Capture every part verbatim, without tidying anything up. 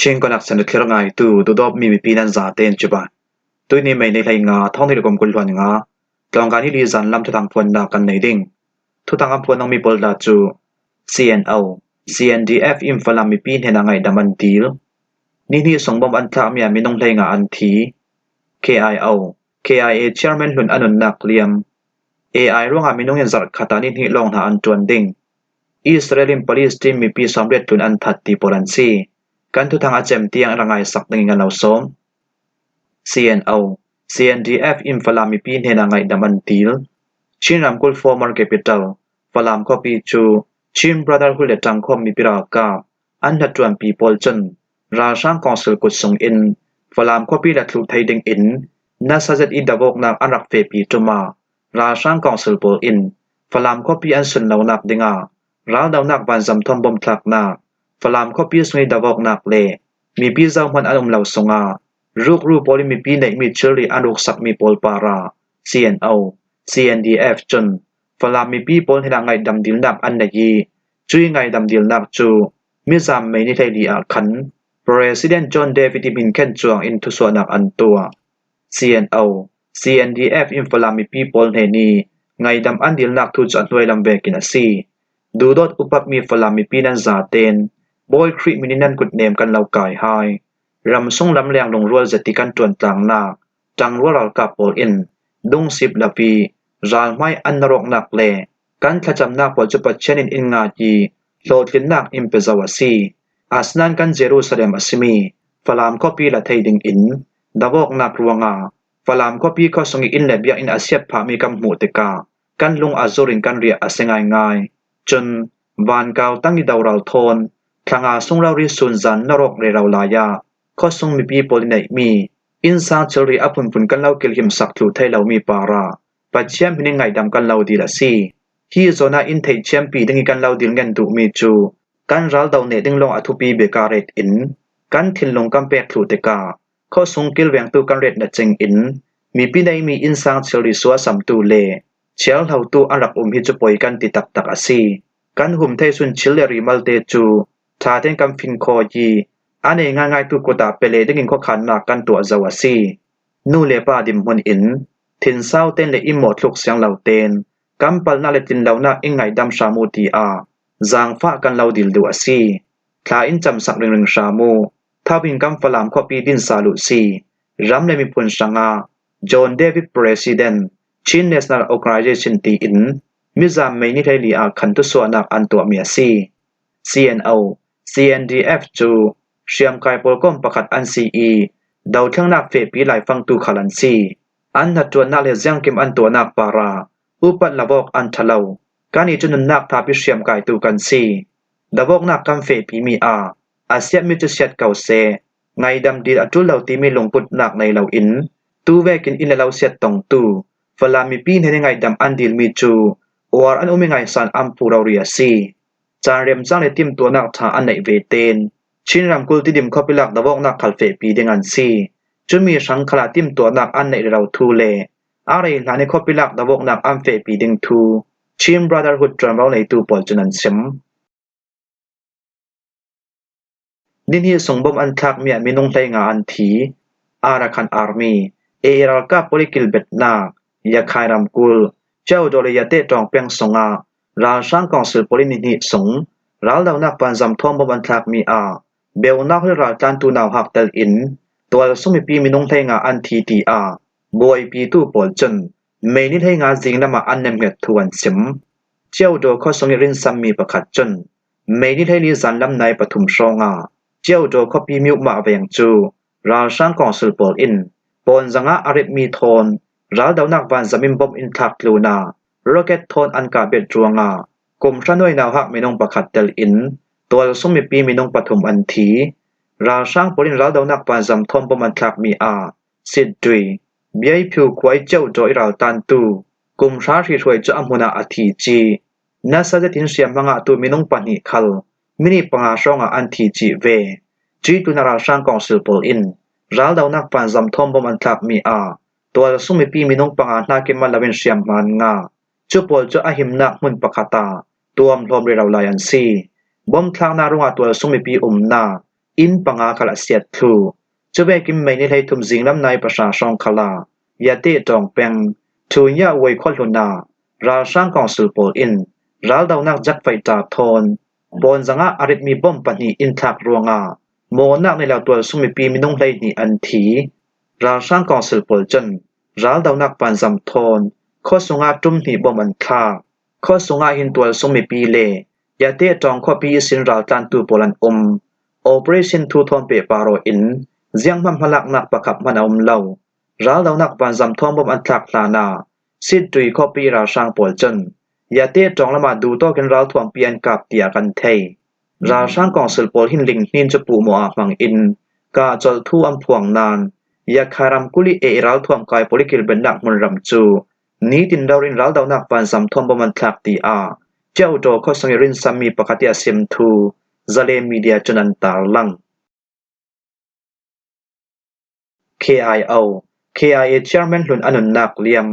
Chin Connection a thlir ngaitu, duhdawtmi mipi nan zate in cibai. Tuini May ni hleinga, thawng ni le kum kul hluan nga, tlawngkai ni li zan lam thuthang phuanna kan nei ding. Thuthang a phuan nung mi pawl tla cu C N O, C N D F in Falam mipi hnenah ngaihdam an dil. Ni hnih sung bom an thlakmi ah minung hleinga an thi. K I O, K I A chairman hlun a nunnak liam. A I ruangah minung in zarh khat ah ni hnih lawng hna an ṭuan ding. Israel in Palestine mipi sawmriat tlun an that ti pawl an si. Kan thuthang a cem tiang in ra ngaisak dingin kan lo sawm. C N O, C N D F in Falam mipi hnenah ngaihdam an dil. Chin ramkulh former capital, Falam khuapi cu Chin Brotherhood le ṭangkhawm mipi ralkap an hnaṭuanpi pawl cun ralhrang kawngsil kut sungin Falam khuapi la thluh thei dingin nasa zet i davawknak an rak fehpi ṭum ah ralhrang kawngsil pawl in Falam khuapi an sunlonak dingah raldonak vanzam thawn bom thlaknak, Falam khuapi sung i davawknak le mipi zohman an um lo sungah rukru pawl in mipi neihmi thilri an ruksakmi pawl parah C N O, C N D F cun Falam mipi pawl hnenah ngaihdam dilnak an nei i, cui ngaihdam dilnak cu mizam May ni hleili ah khan President John David i hminkhen cuang in thusuahnak an tuah. C N O, C N D F in Falam mipi pawl hnen i ngaihdam an dilnak thu cu a hnuai lam vekin a si. Duhdawt upatmi Falam mipi nan zaten Bawi Khrih min in nan kutnem kan lo kai hai. Ram sunglam leng lungrual zet i kan ṭuantlangnak ṭangrual ralkap pawl in dungsip lo i ralhmai an narawknak le kan thlacamnak pawl cu Pathian in in ngai i hlawhtlinnak in pe zo a si. Asinain kan Jerusalem a simi Falam khuapi la thei dingin davawknak ruangah Falam khuapi khuasung i inn le biakinn a siat phahmi kan hmuh tikah kan lung a zur in kan riah a si ngaingai. Cun vankau tang i doral thawn thlanga sung rori sunzan narawk rero lai ah khuasung mipi pawl i neihmi innsang thilri a phunphun kan lo kilhimsak thluh thei lomi parah Pathian hmin in ngaihdam kan lo dil a si. Hi zawn ah in theihthiampi ding i kan lo dil ngen duhmi cu kan raldo neh ding lawng a thupi bik ah ret in kan thinlung kan pek thluh tikah khuasung kilvengtu kan retna cing in mipi neihmi innsang thilri suahsamtu le chialhlotu an rak um hi cu poi kan ti taktak a si. Kan hum thei sun thil le ri malte cu ṭha tein kan fin khawi i a nei ngaingaitu kut ah pe leh dingin khuakhannak kan tuah zo a si. Nu le pa dinhmun in thinsau ten le inn mawhthluk sianglo ten kan palhnak le tlinlonak in ngaihdam hram uh tiah zaangfah kan lo dil duh a si. Thla in camsak ringring hram uh, tho in kan Falam khuapi dinsa luh si. Ram le miphun hrangah John David President, Chin National Organization tiin mizam May ni hleili ah khan thusuahnak an tuahmi a si. C N O, C N D F cu hriamkai pawl kawm pakhat an si i, dothlengnak fehpi laifangtu khal an si. An hnaṭuannak le ziangkim an tuahnak parah upat lavawk an ṭha lo. Kan i cu nunnak thap i hriamkaitu kan si. Davawknak kan fehpimi ah a siatmi cu siat ko seh, ngaihdam dil a ṭul lo timi lungputnak nei loin tu vekin inn le lo siat tongtu Falam mipi hnen i ngaihdam an dilmi cu uar an um i ngaihsan an phu rori a si. Caan remcang le timtuahnak ṭha an neih ve tein Chin ramkulh Tidim khuapi lak davawknak khal fehpi ding an si. Cumi hrang khalah timtuahnak an neih rero thu le a rei hlan i khuapi lak davawknak an fehpi ding thu Chin Brotherhood ṭuanvo neitu pawl cun an chim. Ni hnih sung bom an thlakmi ah minung hleinga an thi. Arakan Army, A A ralkap pawl i kilbetnak, Yakhain ramkulh, Ceudaw le Yate ṭawng peng sungah ralhrang kawngsil pawl in ni hnih sung raldonak vanzam thawn bom an thlakmi ah beunak hoi raltlantu nauhak tel in tualsung mipi minung hleinga an thi tiah buaipitu pawl cun May ni hleinga zinglam ah an nemhnget thu an chim. Ceudaw khuasung i rinsammi pakhat cun May ni hleili zanlam nai pathum hrawngah Ceudaw khuapi miuhmah veng cu ralhrang kawngsil pawl in pawnzang ah a ritmi thawn raldonak vanzam in bom in thlak tlunah rocket thawn an kahbet ruangah kum hra hnuai nauhak minung pakhat tel in tualsung mipi minung pathum an thi. Ralhrang pawl in raldonak vanzam thawn bom an thlakmi ah Sitdui, Biaiphiu khua i Ceudaw i raltantu kum hra hrihruai cu a hmun ah a thi cih nasa zetin hriamhma ngahtu minung pahnih khal minit panga hrawngah an thi cih ve. Cuih tlunah ralhrang kawngsil pawl in raldonak vanzam thawn bom an thlakmi ah tualsung mipi minung panga hnakim a loin hriamhma an ngah. Cu pawl cu a himnak hmun pakhat ah tuamhlawm rero lai an si. Bom thlaknak ruangah tualsung mipi umnak inn panga khal a siat thlu. Cuvekin May ni hleithum zinglam nai pahra hrawng khala Yate tawng peng Thunya Wei khua hluna ralhrang kawngsil pawl in raldonak jakfaita thawn pawn zanga a ritmi bom pahnih inthlak ruanga mawhnak nei lo tualsung mipi minung hleihnih an thi. Ralhrang kawngsil pawl cun raldonak panzam thawn khuasunga tum hnih bom an thlak. Khuasunga hin tualsung mipi le Yate tawng khuapi ihsin raltlantu pawl an um. Operation thu thawn pehpar aw in zianghman hmalaknak pakhat hman a um lo. Raldonak vanzam thawn bom an thlak hlanah Sittui khuapi ralhrang pawl cun Yate tawng lamah duhtawkin ralthuampi an kap tiah kan thei. Ralhrang kawngsil pawl hin linghnin cu puhmawh ah hmangin kah colh thu an phuang nain Yakhai ramkulh i ei ralthuam kai pawl i kilbennak hmunram cu nitin rori in raldonak vanzam thawn bom an thlak tiah Kyauktaw khuasung i rinsanmi pakhat i a sim thu Zalen Media cun an tarlang. K I O, K I A chairman hlun a nunnak liam.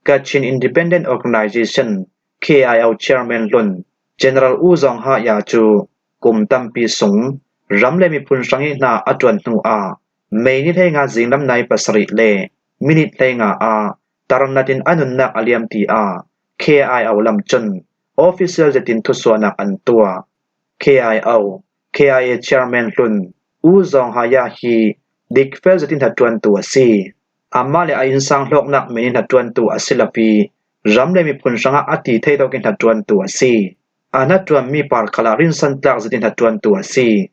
Kachin Independent Organization, K I O chairman hlun General U Zawng Haya cu kum tampi sung ram le miphun hrang i hna a ṭuan hnuah May ni hleinga zinglam nai pasarih le minit hleinga ah tarnat in a nunnak a liam tiah K I O lam cun official zetin thusuahnak an tuah. K I O, K I A chairman hlun U Zawng Haya hi dikfel zetin hnaṭuantu a si. Amah le a innsang hlawknak men in hnaṭuantu a si lo i ram le miphun hrangah a ti thei tawkin hnaṭuantu a si. A hnaṭuanmi par khalah rinsan tlak zetin hnaṭuantu a si.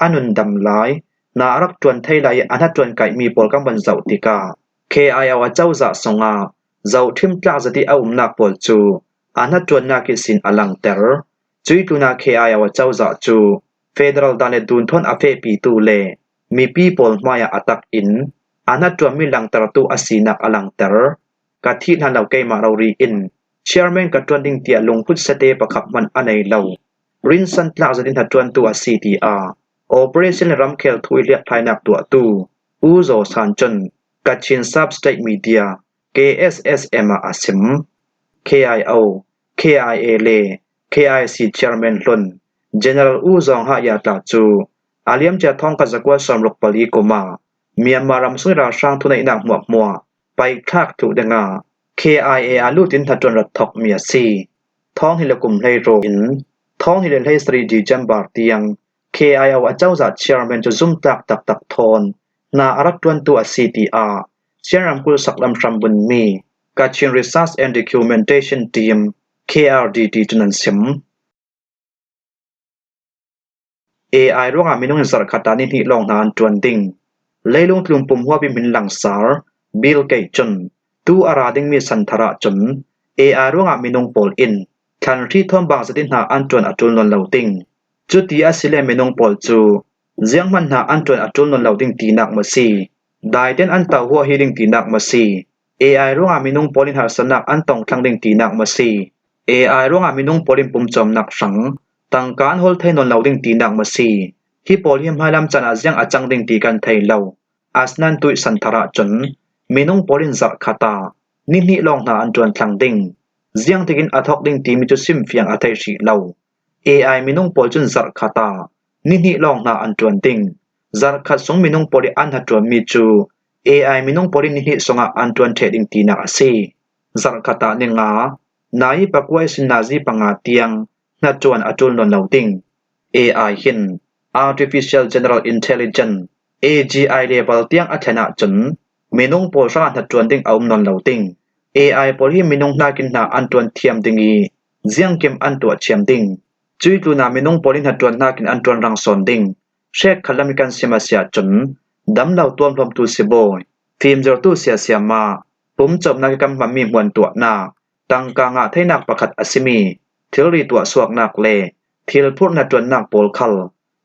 A nundam lai, hna a rak ṭuan thei lai i a hnaṭuan kaihmi pawl kan van zoh tikah K I O a cozah sungah zohṭhim tlak zet i a umnak pawl cu a hnaṭuannak ihsin a langter. Cuih tlunah K I O a cozah cu federal dan le dun thawn a fehpitu le mipi pawl hmaiah a tak in a hnaṭuanmi langtertu a sinak a langter. Ka thih hlan lo keimah rori in chairman ka ṭuan ding tiah lunghut sete pakhat hman a nei lo. Rinsan tlak zetin hnaṭuantu a si tiah operation le ramkhel thu i hliakthlainak tuahtu U Zaw San cun Kachin Sub State Media, K S S M ah a sim. K I O, K I A le K I C chairman hlun General U Zawng Haya tla cu a liamcia thawngkhat zakua sawmruk pali kum ah Myanmar ram sung i ralhrang thuneihnak hmuahhmuah paihthlak thluh dingah K I A a lut in hnaṭuan rat thawkmi a si. Thawng hnih le kum hleiraw in thawng hnih le hleisarih December tiang K I O a cozah chairman cu zumtlak taktak thawn hna a rak ṭuantu a si tiah Chin ramkulh saklam hrambunmi Kachin Research and Documentation Team, K R D T cun an sim. A I ruangah minung in zarhkhat ah ni hnih lawng hna an ṭuan ding. Leilung tlun pumhuap i hmin langsar Bill Gates cun tu a ra dingmi santhar ahcun A I ruangah minung pawl in thlan hri thawn bang zet i hna an ṭuan a ṭul nawn lo ding. Cuti a si le minung pawl cu zianghman hna an ṭuan a ṭul nawn lo ding tinak maw si? Daiten an tauhuah hi ding tinak maw si? A I ruangah minung pawl in harsatnak an tong thlang ding tinak maw si? A I ruangah minung pawl in pumcawmnak hrang tangka an hol thei nawn lo ding tinak maw si? Hi pawl hi hmailam caan ah ziang a cang ding ti kan thei lo. Asinain tuih santhar ahcun minung pawl in zarhkhat ah ni hnih lawng hna an ṭuan thlang ding. Ziangtikin a thawk ding timi cu simfiang a theih hrih lo. A I minung pawl cun zarhkhat ah ni hnih lawng hna an ṭuan ding. Zarhkhat sung minung pawl i an hnaṭuanmi cu A I minung pawl in ni hnih sungah an ṭuan ṭheh ding tinak a si. Zarhkhat ah ni nga, nazi pakua ihsin nazi panga tiang hnaṭuan a ṭul nawn lo ding. A I hin Artificial General Intelligence, A G I level tiang a thlen ahcun minung pawl hrangah hnaṭuan ding a um nawn lo ding. A I pawl hi minung hnakin hna an ṭuan thiam ding i ziangkim an tuah thiam ding. Cuih tlunah minung pawl in hnaṭuan hnakin an ṭuan rang sawn ding. Hrekkhat lam i kan sim a si ahcun dam lo tuamhlawmtu sibawi, fimzirtu siasiama, pumcawmnak i kan hmanmi hmuantuahnak, tangka ngah theinak pakhat a simi thilri tuahsuaknak le thil phurh hnaṭuannak pawl khal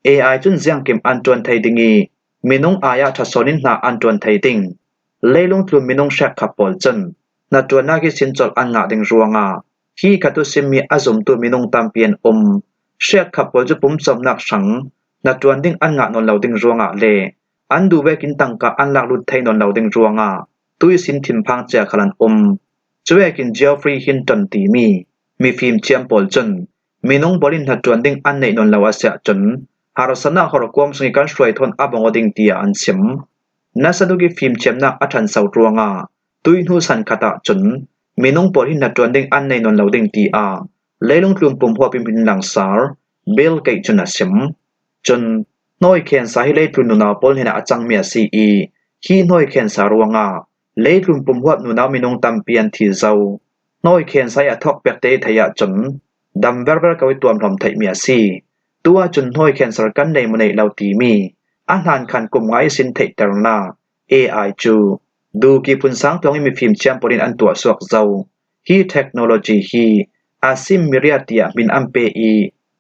A I cun ziangkim an ṭuan thei ding i minung ai ah ṭha sawn in hna an ṭuan thei ding. Leilung tlun minung hrekkhat pawl cun hnaṭuannak ihsin colh an ngah ding ruangah hi khat tu simmi a zumtu minung tampi an um. Hrekkhat pawl cu pumcawmnak hrang hnaṭuan ding an ngah nawn lo ding ruangah le an duh vekin tangka an lak lut thei nawn lo ding ruangah tu ihsin thinphang cia khal an um. Cuvekin Geoffrey Hinton timi mifim thiam pawl cun minung pawl in hnaṭuan ding an neih nawn lo a si ahcun harsatna horkuam sungin kan hruai thawn a bang aw ding tia an sim. Nasa duk i fimthiamnak a ṭhanso ruangah tuihnu san khatah cun minung pawl hi hnaṭuan ding an nei nawn lo ding tia leilung tlun pum huap in hmin langsar Bill Gates cun a sim. Cun hnawi khensa hi leitlun nunau pawl hnenah a cangmi a si i, hi hnawi khensa ruangah leitlun pum huap nunau minung tampi an thi zo. Hnawi khensa hi a thawk pekte i theih ahcun dam verver ko i tuamhlawm theihmi a si. Tu ahcun hnawi khensa kan nei maw nei lo timi a hnankhan kum nga i sin theihternak A I cu duki phunsang tluang i mifim thiam pawl in an tuahsuak zo. Hi technology hi a sim miria tiah hmin an pe i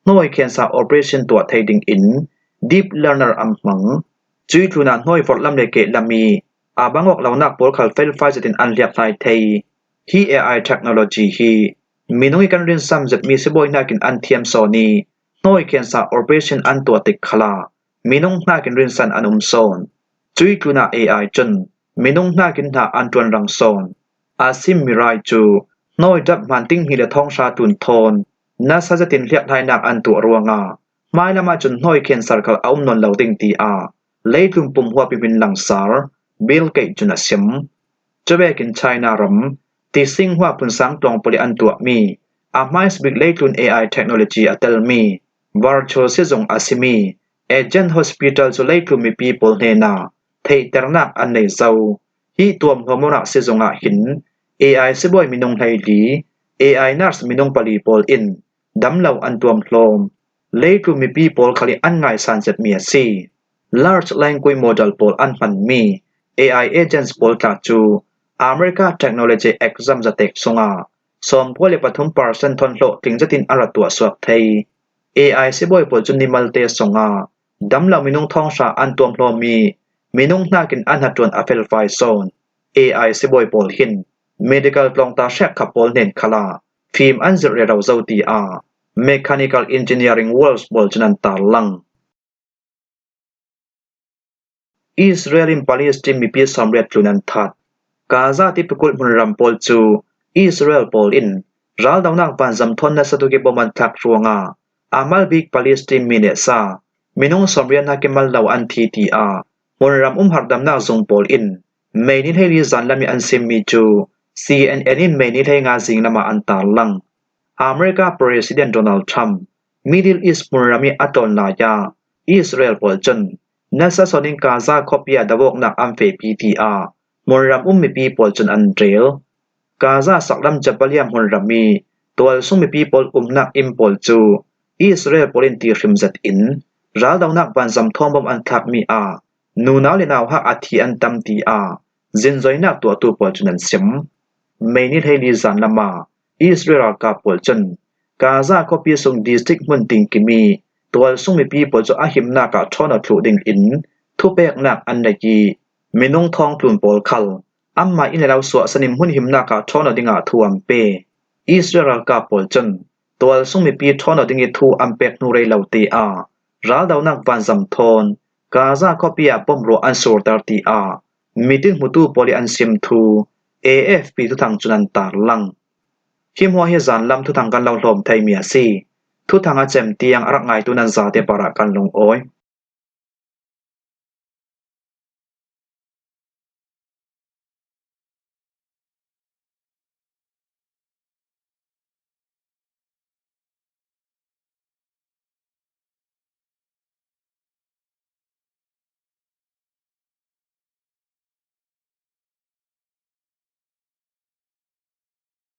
hnawi khensa operation tuah thei dingin deep learner an hmang. Cui tlunah hnawi forhlam le kehlam i a bang awk lonak pawl khal felfai zetin an hliakhlai thei. Hi A I technology hi minung i kan rinsan zetmi sibawi hnakin an thiam sawn i hnawi khensa operation an tuah tik khalah minung hnakin rinsan an um sawn. Cui tlunah A I cun minung hnakin hna an ṭuan rang sawn. A sim mirai cu hnawi dap hman ting hnih le thawng hra tlun thawn nasa zetin hliakhlainak an tuah ruangah hmailam ahcun hnawi khensa khal a um nawn lo ding tiah leitlun pum huap i hmin langsar Bill Gates cun a sim. Cuvekin China ram Tising hua phunsang tluang pawl i an tuahmi a hmaisabik leitlun A I technology a telmi virtual sizung a simi Agent Hospital cu leitlun mipi pawl hnenah theihternak an nei zo. Hi tuamhlawm awknak sizung ah hin A I sibawi minung hleili, A I nurse minung pali pawl in damlo an tuamhlawm. Leitlun mipi pawl khal i an ngaisan zetmi a si. Large language model pawl an hmanmi A I agents pawl tla cu America Technology Exam zatek sungah sawmkua le pathum percent thawn hlawhtling zetin a rak tuahsuak thei. A I sibawi pawl cu nimalte sungah damlo minung thawng hra an tuamhlawm i minung hnakin an hnaṭuan a felfai sawn. A I sibawi pawl hin medical tlawngta hrekkhat pawl hnen khalah fim an zirh rero zo tiah Mechanical Engineering World pawl cun an tarlang. Israel in Palestine mipi sawmriat tlun an that. Gaza tipikulh hmunram pawl cu Israel pawl in raldonak vanzam thawn nasa tuk i bom an thlak ruangah a malbik Palestine mi nehsa minung sawmriat hnak i mal lo an thi tiah hmunram um harhdamnak zung pawl in May ni hleili zanlam i an simmi cu C N N in May ni hleinga zinglam ah an tarlang. America President Donald Trump Middle East hmunram i a tlawn lai ah Israel pawl cun nasa sawn in Gaza khuapi ah do awknak an fehpi tiah hmunram um mipi pawl cun an rel. Gaza saklam Jabalia hmunram i tualsung mipi pawl umnak inn pawl cu Israel pawl in tihrim zet in raldonak vanzam thawn bom an thlakmi ah nunau le nauhak a thi an tam tiah zinzoinak tuahtu pawl cun an sim. May ni hleili zanlam ah Israel ralkap pawl cun Gaza khuapi sung district hmun tingkim i tualsung mipi pawl cu a himnak ah ṭhawn aw thluh dingin thupeknak an nei i minung thawng tlun pawl khal anmah inn le lo suahsan in hmun himnak ah ṭhawn aw dingah thu an pe. Israel ralkap pawl cun tualsung mipi ṭhawn aw ding i thu an pek hnu rei lo tiah raldonak vanzam thawn Gaza khuapi ah bom ruah an surter tiah mitin hmutu pawl i an sim thu A F P thuthang cun an tarlang. Hi hmuah hi zanlam thuthang kan lo hlawm theimi a si. Thuthang a cem tiang a rak ngaitu nan zate parah kan lungawi.